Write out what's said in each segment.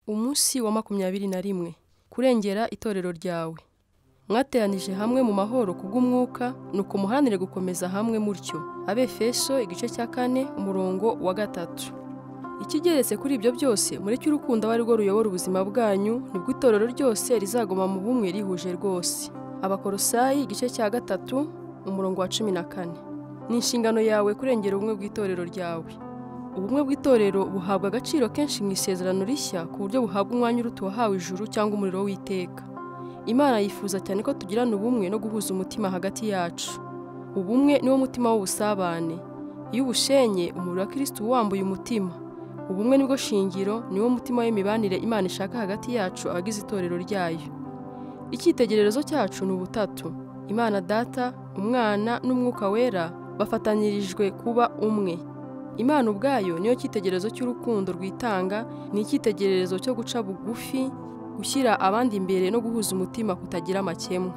Umunsi wa 21 kurengera itorero ryawe. Mwateranije hamwe mu mahoro kubw'umwuka, nuko muharanire gukomeza hamwe mutyo. Abefeso igice cya 4 umurongo wa 3. Ikigeretse kuri ibyo byose, mureke urukundo abe arirwo ruyobora ubuzima bwanyu, nibwo itorero ryose rizaguma mu bumwe rihuje rwose. Abakolosayi igice cya 3 umurongo wa 14. Ni inshingano yawe kurengera ubumwe bw'itorero ryawe. Ubumwe bw'itorero buhabwa agaciro kenshi mu isezerano rishya ku buryo buhabwa umwanya uruta uwahawe ijuru cyangwa umuriro w'iteka. Imana yifuza cyane ko tugirana ubumwe no guhuza umutima hagati yacu. Ubumwe niwo mutima w'ubusabane. Iyo ubushenye, umuriro wa Kristo wambuye umutima. Ubumwe nibwo shingiro, niwo mutima w'imibanire Imana ishaka hagati yacu abagize itorero ryayo. Icyitegererezo cyacu ni ubutatu. Imana Data, Umwana n'Umwuka Wera bafatanyirijwe kuba umwe. Imana ubwayo niyo cyitegererezo cy'urukundo rwitanga, ni icyitegererezo cyo guca bugufi, gushyira abandi imbere no guhuza umutima kutagira amakemwa.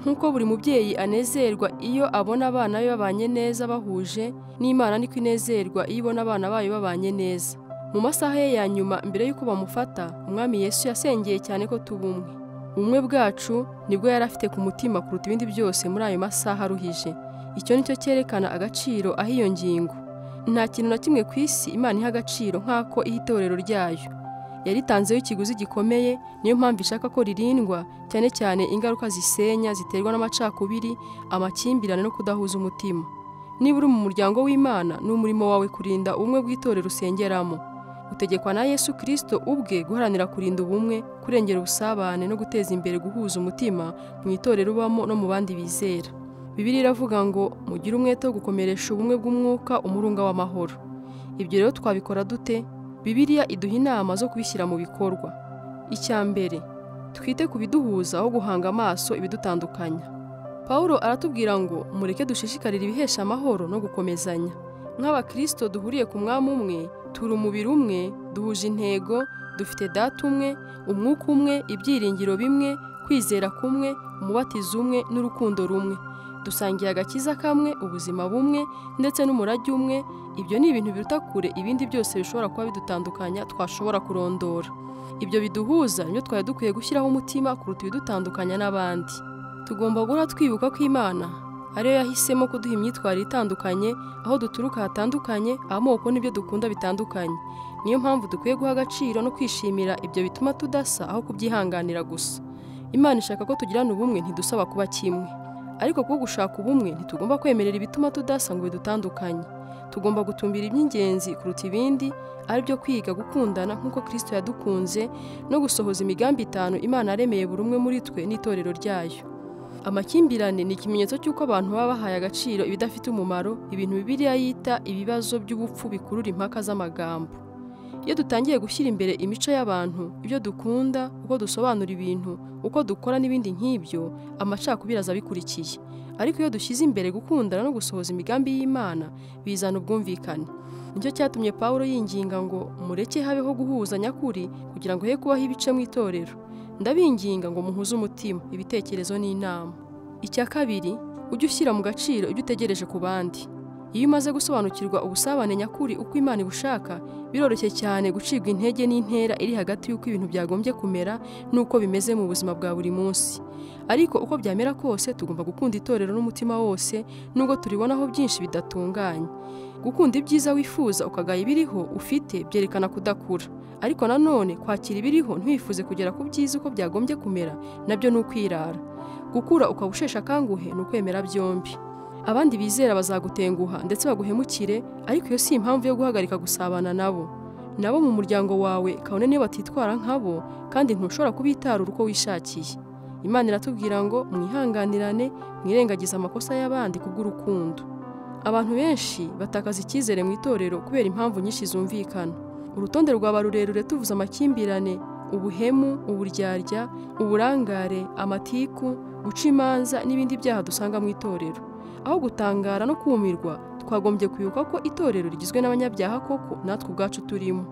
Nk'uko buri mubyeyi anezerwa iyo abona abana be babanye neza bahuje, n'Imana niko inezerwa iyo ibona abana bayo babanye neza. Mu masaha ye ya nyuma mbere y'uko bamufata, Umwami Yesu yasengeye cyane ko tuba umwe. Ubumwe bwacu nibwo yari afite ku mutima kuruta ibindi byose muri ayo masaha aruhije. Icyo nicyo cyerekana agaciro aho iyo ngingo. Nta kintu na kimwe ku isi Imana iha agaciro nk'ako iha itorero ryayo. Yaritanzeho ikiguzi gikomeye, niyo mpamvu ishaka ko ririndwa, cyane cyane ingaruka zisenya ziterwa n'amacakubiri, amakimbirane no kudahuza umutima. Niba uri mu muryango w'Imana, ni umurimo wawe kurinda ubumwe bw'itorero usengeramo. Utegekwa na Yesu Kristo ubwe guharanira kurinda ubumwe, kurengera ubusabane no guteza imbere guhuza umutima mu itorero ubamo no mu bandi bizera. Bibiliya iravuga ngo mugire umwete wo gukomeresha ubumwe bw'umwuka umurunga w'amahoro. Ibyo rero twabikora dute? Bibiliya iduha inama zo kubishyira mu bikorwa. Icya mbere, twite ku biduhuza aho guhanga amaso ibidutandukanya. Pawulo aratubwira ngo mureke dushishikarire ibihesha amahoro no gukomezanya. Nk'abakristo duhuriye ku mwami umwe, turi umubiri umwe, duhuje intego, dufite data umwe, umwuka umwe, ibyiringiro bimwe, kwizera kumwe, umubatizo umwe n'urukundo rumwe. Dusangiye agakiza kamwe, ubuzima bumwe, ndetse n'umurage umwe. Ibyo ni ibintu biruta kure ibindi byose bishobora kuba bidutandukanya twashobora kurondora. Ibyo biduhuza nibyo twari dukwiye gushyiraho umutima kuruta ibidutandukanya n'abandi. Tugomba guhora twibuka ko Imana ariyo yahisemo kuduha imyitwarire itandukanye, aho duturuka hatandukanye, amoko n'ibyo dukunda bitandukanye. Niyo mpamvu dukwiye guha agaciro no kwishimira ibyo bituma tudasa aho kubyihanganira gusa. Imana ishaka ko tugirana ubumwe, ntidusaba kuba kimwe. Ariko kuko gushaka ubumwe ntitugomba kwemerera ibituma tudasa ngo bidutandukanye. Tugomba gutumbira iby'ingenzi kuruta ibindi, ari byo kwiga gukundana nk'uko Kristo yadukunze no gusohoza imigambi 5 Imana yaremeye buri umwe muri twe n'itorero ryayo. Amakimbirane ni ikimenyetso cy'uko abantu baba bahaye agaciro ibidafite umumaro, ibintu Bibiliya yita ibibazo by'ubupfu bikurura impaka z'amagambo. Iyo dutangiye gushyira imbere imico y'abantu, ibyo dukunda, uko dusobanura ibintu, uko dukora n'ibindi nk'ibyo, amacakubiri aza abikurikiye. Ariko iyo dushyize imbere gukundana no gusohoza imigambi y'Imana, bizana ubwumvikane. Nicyo cyatumye Pawulo yinginga ngo mureke habeho guhuza nyakuri kugira ngo he kubaho ibice mu itorero. Ndabinginga ngo muhuze umutima, ibitekerezo n'inama. Icya kabiri, ujye ushyira mu gaciro ibyo utegereje ku bandi. Iyo umaze gusobanukirwa ubusabane nyakuri uko Imana ibushaka, biroroshye cyane gucibwa intege n'intera iri hagati y'uko ibintu byagombye kumera n'uko bimeze mu buzima bwa buri munsi. Ariko uko byamera kose, tugomba gukunda itorero n'umutima wose, nubwo turibonaho byinshi bidatunganye. Gukunda ibyiza wifuza ukagaya ibiriho ufite byerekana kudakura. Ariko nanone kwakira ibiriho ntiwifuze kugera ku byiza uko byagombye kumera, nabyo ni ukwirara. Gukura ukaba usheshe akanguhe ni ukwemera byombi. Abandi bizera bazagutenguha ndetse baguhemukire, ariko iyo si impamvu yo guhagarika gusabana nabo. Nabo mu muryango wawe kabone niyo batitwara nkabo, kandi ntushobora kubitarura uko wishakiye. Imana iratubwira ngo mwihanganirane, mwirengagize amakosa y'abandi kubw'urukundo. Abantu benshi batakaza icyizere mu itorero kubera impamvu nyinshi zumvikana. Urutonde rwaba rurerure tuvuze amakimbirane, ubuhemu, uburyarya, uburangare, amatiku, guca imanza n'ibindi byaha dusanga mu itorero. Aho gutangara no kumirwa, twagombye kwibuka ko itorero rigizwe n'abanyabyaha koko natwe ubwacu turimo.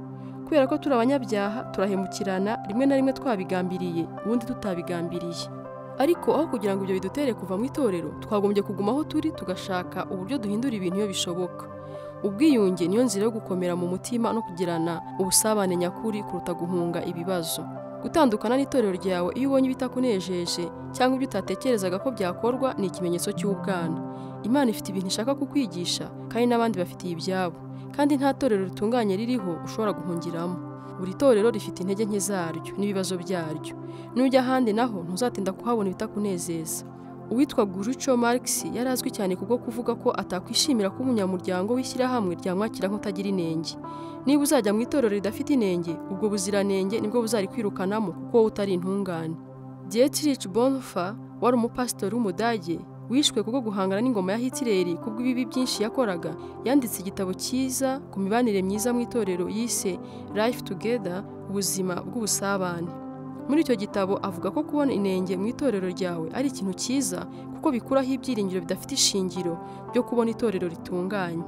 Kubera ko turi abanyabyaha, turahemukirana rimwe na rimwe twabigambiriye, ubundi tutabigambiriye. Ariko aho kugira ngo ibyo bidutere kuva mu itorero, twagombye kuguma aho turi tugashaka uburyo duhindura ibintu iyo bishoboka. Ubwiyunge niyo nzira yo gukomera mu mutima no kugirana ubusabane nyakuri kuruta guhunga ibibazo. Gutandukana n'itorero ryawe iyo ubonye ibitakunejeje cyangwa ibyo utatekerezaga ko byakorwa ni ikimenyetso cy'ubwana. Imana ifite ibintu ishaka kukwigisha kandi n'abandi bafitiye ibyabo, kandi nta torero ritunganye ririho ushobora guhungiramo. Buri torero rifite intege nke zaryo n'ibibazo byaryo. Nujya ahandi naho ntuzatinda kuhabona ibitakunezeza. Uwitwa Groucho Marx yari azwi cyane kubwo kuvuga ko atakwishimira kuba umunyamuryango w'ishyirahamwe ryamwakira nk'utagira inenge. Niba uzajya mu itorero ridafite inenge, ubwo buziranenge nibwo buzarikwirukanamo kuko wowe utari intungane. Dietrich Bonhoeffer wari umupasitori w'Umudage wishwe kubwo guhangana n'ingoma ya Hitler kubw'ibibi byinshi yakoraga, yanditse igitabo cyiza ku mibanire myiza mu itorero yise Life Together, ubuzima bw'ubusabane. Muri icyo gitabo avuga ko kubona inenge mu itorero ryawe ari ikintu cyiza kuko bikuraho ibyiringiro bidafite ishingiro byo kubona itorero ritunganye.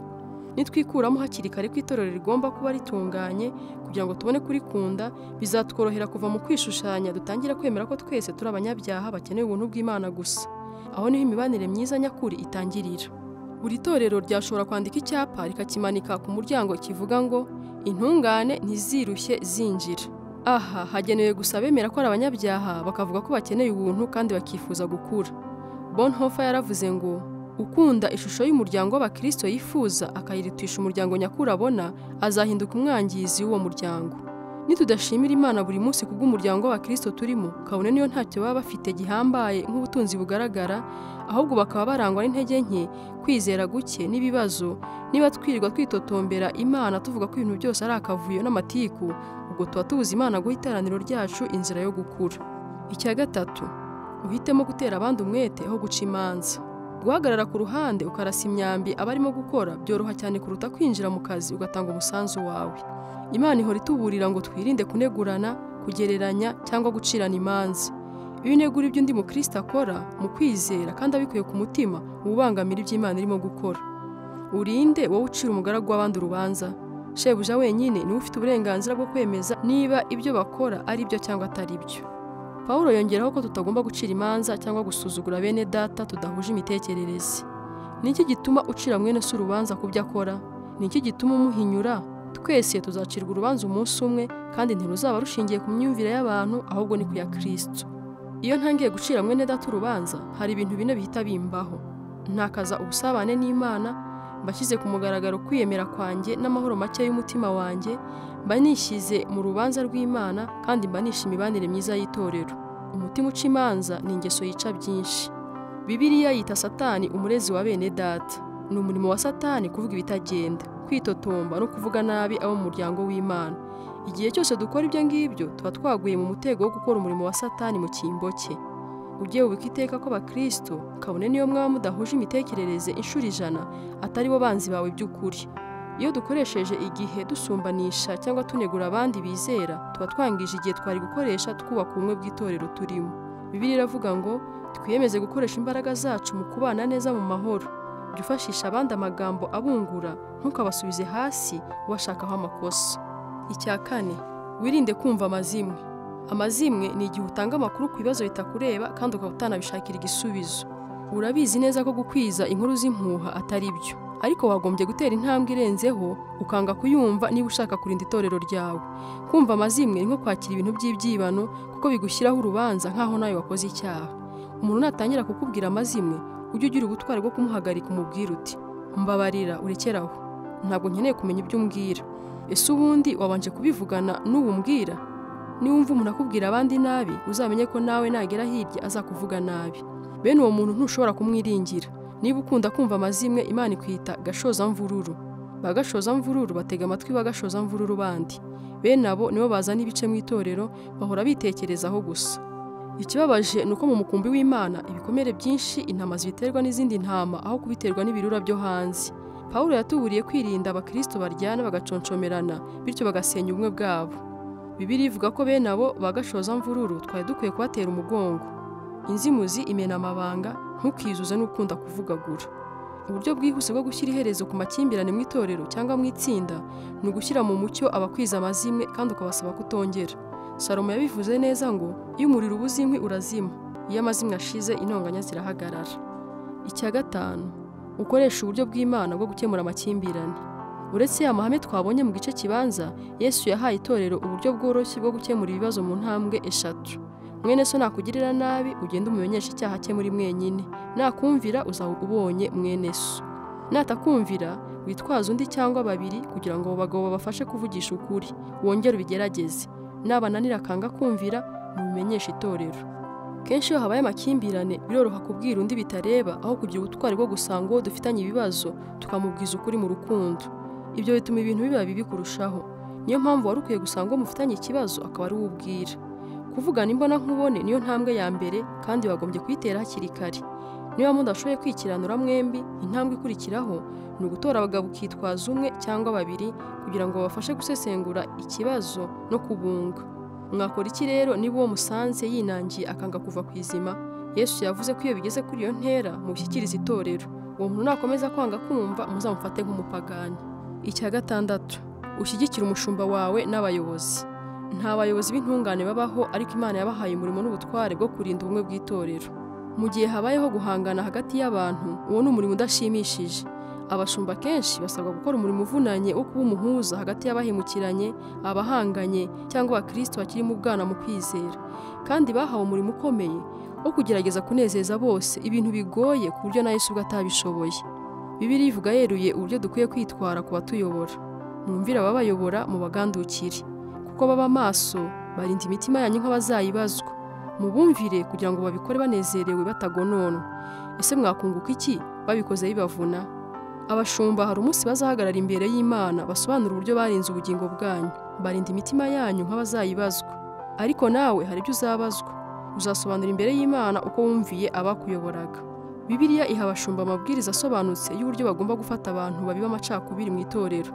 Nitwikuramo hakiri kare ko itorero rigomba kuba ritunganye kugira ngo tubone kurikunda, bizatworohera kuva mu kwishushanya dutangira kwemera ko twese turi abanyabyaha bakeneye ubuntu bw'Imana gusa. Aho niho imibanire myiza nyakuri itangirira. Buri torero ryashobora kwandika icyapa rikakimanika ku muryango kivuga ngo intungane ntizirushye zinjira. Aha hagenewe gusa abemera ko ari abanyabyaha bakavuga ko bakeneye ubuntu kandi bakifuza gukura. Bonhoeffer yaravuze ngo ukunda ishusho y'umuryango w'abakristo yifuza akayirutisha umuryango nyakuri abona, azahinduka umwangizi w'uwo muryango. Nitudashimira Imana buri munsi kubw'umuryango w'abakristo turimo, kabone niyo ntacyo baba bafite gihambaye nk'ubutunzi bugaragara, ahubwo bakaba barangwa n'intege nke, kwizera guke n'ibibazo, niba twirirwa twitotombera Imana tuvuga ko ibintu byose ari akavuyo n'amatiku, ubwo tuba tubuza Imana guha iteraniro ryacu inzira yo gukura. Icya gatatu, uhitemo gutera abandi umwete aho guca imanza. Guhagarara ku ruhande ukarasa imyambi abarimo gukora byoroha cyane kuruta kwinjira mu kazi ugatanga umusanzu wawe. Imana ihora ituburira ngo twirinde kunegurana, kugereranya cyangwa gucirana imanza. Iyo unegura ibyo undi mukristo akora mu kwizera kandi abikuye ku mutima, uba ubangamira ibyo Imana irimo gukora. Urinde wowe ucira umugaragu w'abandi urubanza. Shebuja wenyine niwe ufite uburenganzira bwo kwemeza niba ibyo bakora ari byo cyangwa atari byo. Pawulo yongeraho ko tutagomba gucira imanza cyangwa gusuzugura bene data tudahuje imitekerereze. Ni iki gituma ucira mwene se urubanza ku byo akora? Ni iki gituma umuhinyura? Twese tuzacirwa urubanza umunsi umwe, kandi ntiruzaba rushingiye ku myumvire y'abantu, ahubwo ni ku ya Kristo. Iyo ntangiye gucira mwene data urubanza, hari ibintu bine bihita bimbaho. Ntakaza ubusabane n'Imana, mbashyize ku mugaragaro kwiyemera kwanjye n'amahoro make y'umutima wanjye, mba nishyize mu rubanza rw'Imana kandi mba nishe imibanire myiza y'itorero. Umutima uca imanza ni ingeso yica byinshi. Bibiliya yita Satani umurezi wa bene data. Ni umurimo wa Satani kuvuga ibitagenda, kwitotomba no kuvuga nabi abo mu muryango w'Imana. Igihe cyose dukora ibyo ngibyo, tuba twaguye mu mutego wo gukora umurimo wa Satani mu cyimbo cye. Ujye wubika iteka ko abakristo, kabone niyo mwaba mudahuje imitekerereze inshuro 100, atari bo banzi bawe by'ukuri. Iyo dukoresheje igihe dusumbanisha cyangwa tunegura abandi bizera, tuba twangije igihe twari gukoresha twubaka ubumwe bw'itorero turimo. Bibiliya iravuga ngo twiyemeze gukoresha imbaraga zacu mu kubana neza mu mahoro. Jya ufashisha abandi amagambo abungura, ntukabasubize hasi ubashakaho amakosa. Icya kane, wirinde kumva amazimwe. Amazimwe ni igihe utanga amakuru ku bibazo bitakureba kandi ukaba utanabishakira igisubizo. Urabizi neza ko gukwiza inkuru z'impuha atari byo, ariko wagombye gutera intambwe irenzeho ukanga kuyumva niba ushaka kurinda itorero ryawe. Kumva amazimwe ni nko kwakira ibintu by'ibyibano kuko bigushyiraho urubanza nk'aho nawe wakoze icyaha. Umuntu natangira kukubwira amazimwe, ujye ugira ubutwari bwo kumuhagarika umubwira uti mbabarira urekeraho, ntabwo nkeneye kumenya ibyo umbwira. Ese ubundi wabanje kubivugana n'uwo umbwira? Niwumva umuntu akubwira abandi nabi, uzamenye ko nawe nagera hirya azakuvuga nabi. Bene uwo muntu ntushobora kumwiringira. Niba ukunda kumva amazimwe, Imana ikwita gashozamvururu. Ba gashozamvururu batega amatwi ba gashozamvururu bandi. Bene abo nibo bazana ibice mu itorero, bahora bitekerezaho gusa. Ikibabaje ni uko mu mukumbi w'Imana ibikomere byinshi intama zibiterwa n'izindi ntama aho kubiterwa n'ibirura byo hanze. Pawulo yatuburiye kwirinda abakristo baryana bagaconcomerana, bityo bagasenya ubumwe bwabo. Bibiliya ivuga ko bene abo ba gashozamvururu twari dukwiye kubatera umugongo. Inzimuzi imena amabanga, ntukizuze n'ukunda kuvugagura. Uburyo bwihuse bwo gushyira iherezo ku makimbirane mu itorero cyangwa mu itsinda ni ugushyira mu mucyo abakwiza amazimwe kandi ukabasaba kutongera. Salomo yabivuze neza ngo iyo umuriro ubuze inkwi urazima, iyo amazimwe ashize intonganya zirahagarara. Icya gatanu, ukoresha uburyo bw'Imana bwo gukemura amakimbirane. Uretse ya mahame twabonye mu gice kibanza, Yesu yahaye itorero uburyo bworoshye bwo gukemura ibibazo mu ntambwe 3. Mwene so nakugirira nabi, ugende umumenyeshe icyaha cye muri mwenyine. Nakumvira uzaba ubonye mwene so. Natakumvira, witwaze undi cyangwa babiri kugira ngo abo bagabo babafashe kuvugisha ukuri. Wongere ubigerageze. Nabananira akanga kumvira, mubimenyeshe itorero. Kenshi iyo habaye amakimbirane, biroroha kubwira undi bitareba aho kugira ubutwari bwo gusanga uwo dufitanye ibibazo tukamubwiza ukuri mu rukundo. Ibyo bituma ibintu biba bibi kurushaho. Niyo mpamvu wari ukwiye gusanga uwo mufitanye ikibazo akaba ari we ubwira. Kuvugana imbona nkubone niyo ntambwe ya mbere kandi wagombye kuyitera hakiri kare. Niba mudashoboye kwikiranura mwembi, intambwe ikurikiraho ni ugutora abagabo ukitwaza umwe cyangwa babiri kugira ngo babafashe gusesengura ikibazo no kubunga. Mwakora iki rero niba uwo musanze yinangiye akanga kuva ku izima? Yesu yavuze ko iyo bigeze kuri iyo ntera mubishyikirize itorero. Uwo muntu nakomeza kwanga kumva, muzamufate nk'umupagani. Icya 6, ushyigikire umushumba wawe n'abayobozi. Nta bayobozi b'intungane babaho, ariko Imana yabahaye umurimo n'ubutware bwo kurinda ubumwe bw'itorero. Mu gihe habayeho guhangana hagati y'abantu, uwo ni umurimo udashimishije. Abashumba kenshi basabwa gukora umurimo uvunanye wo kuba umuhuza hagati y'abahemukiranye, abahanganye cyangwa abakristo bakiri mu bwana mu kwizera. Kandi bahawe umurimo ukomeye wo kugerageza kunezeza bose, ibintu bigoye ku buryo na Yesu ubwe atabishoboye. Bibiliya ivuga yeruye uburyo dukwiye kwitwara ku batuyobora. Mwumvire ababayobora, mubagandukire, kuko baba maso, barinda imitima yanyu nk'abazayibazwa. Mubumvire kugira ngo babikore banezerewe batagononwa. Ese mwakunguka iki babikoze bibavuna? Abashumba hari umunsi bazahagarara imbere y'Imana basobanura uburyo barinze ubugingo bwanyu, barinda imitima yanyu nk'abazayibazwa. Ariko nawe hari ibyo uzabazwa. Uzasobanura imbere y'Imana uko wumviye abakuyoboraga. Bibiliya iha abashumba amabwiriza asobanutse y'uburyo bagomba gufata abantu babiba amacakubiri mu itorero.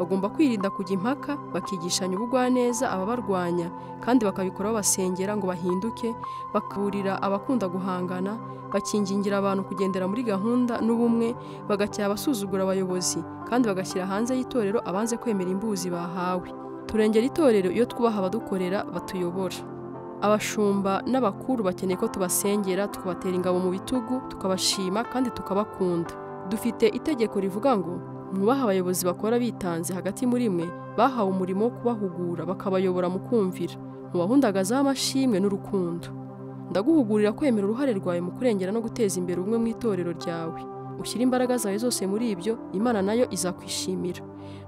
Bagomba kwirinda kujya impaka, bakigishanya ubugwaneza ababarwanya, kandi bakabikora babasengera ngo bahinduke, bakaburira abakunda guhangana, bakingingira abantu kugendera muri gahunda n'ubumwe, bagacyaha abasuzugura abayobozi, kandi bagashyira hanze y'itorero abanze kwemera imbuzi bahawe. Turengera itorero iyo twubaha abadukorera batuyobora. Abashumba n'abakuru bakeneye ko tubasengera, tukabatera ingabo mu bitugu, tukabashima kandi tukabakunda. Dufite itegeko rivuga ngo mwubahe abayobozi bakora bitanze hagati muri mwe, bahawe umurimo wo kubahugura bakabayobora mu kumvira. Mubahundagazeho amashimwe n'urukundo. Ndaguhugurira kwemera uruhare rwawe mu kurengera no guteza imbere ubumwe mu itorero ryawe. Ushyire imbaraga zawe zose muri ibyo, Imana nayo izakwishimira.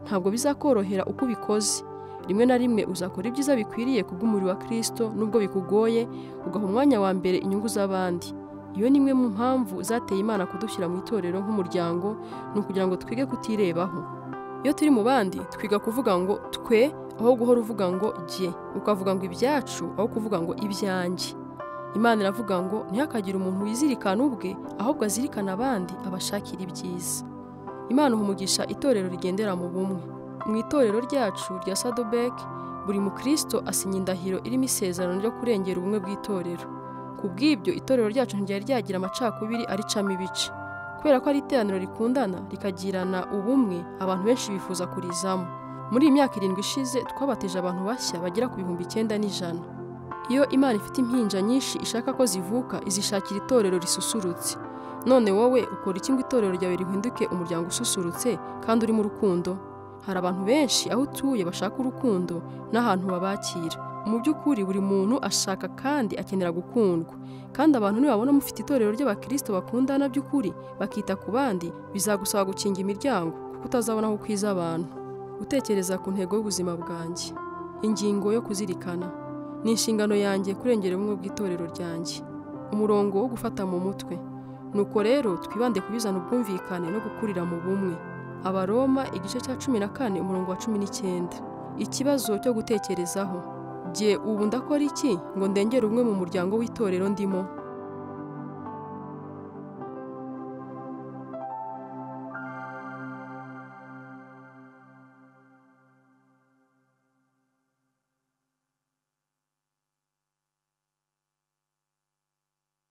Ntabwo bizakorohera uko ubikoze. Rimwe na rimwe uzakora ibyiza bikwiriye kubw'umuriro wa Kristo nubwo bikugoye, ugaha umwanya wa mbere inyungu z'abandi. Iyo ni imwe mu mpamvu zateye Imana kudushyira mu itorero nk'umuryango, ni ukugira ngo twige kutirebaho. Iyo turi mu bandi, twiga kuvuga ngo twe aho guhora uvuga ngo jye, ukavuga ngo ibyacu aho kuvuga ngo ibyanjye. Imana iravuga ngo ntihakagire umuntu wizirikana ubwe, ahubwo azirikana abandi abashakira ibyiza. Imana umugisha itorero rigendera mu bumwe. Mu itorero ryacu rya Saddleback, buri mukristo asinya indahiro irimo isezerano ryo kurengera ubumwe bw'itorero. Kubw'ibyo itorero ryacu ntiryari ryagira amacakubiri aricamo ibice. Kubera ko ari iteraniro rikundana rikagirana ubumwe, abantu benshi bifuza kurizamo. Muri iyi myaka 7 ishize twabatije abantu bashya bagera ku 9100. Iyo Imana ifite impinja nyinshi ishaka ko zivuka, izishakira itorero risusurutse. None wowe ukora iki ngo itorero ryawe rihinduke umuryango ususurutse kandi urimo urukundo? Hari abantu benshi aho utuye bashaka urukundo n'ahantu babakira. Mu by'ukuri buri muntu ashaka kandi akenera gukundwa. Kandi abantu nibabona mufite itorero ry'abakristo bakundana by'ukuri, bakita ku bandi, bizagusaba gukinga imiryango kuko utazabona aho ukwiza abantu. Gutekereza ku ntego y'ubuzima bwanjye. Ingingo yo kuzirikana. Ni inshingano yanjye kurengera ubumwe bw'itorero ryanjye. Umurongo wo gufata mu mutwe. Nuko rero twibande kubizana ubwumvikane no gukurira mu bumwe. Abaroma igice cya 14 umurongo wa 19. Ikibazo cyo gutekerezaho. Jye ubu ndakora iki ngo ndengere ubumwe mu muryango w'itorero ndimo?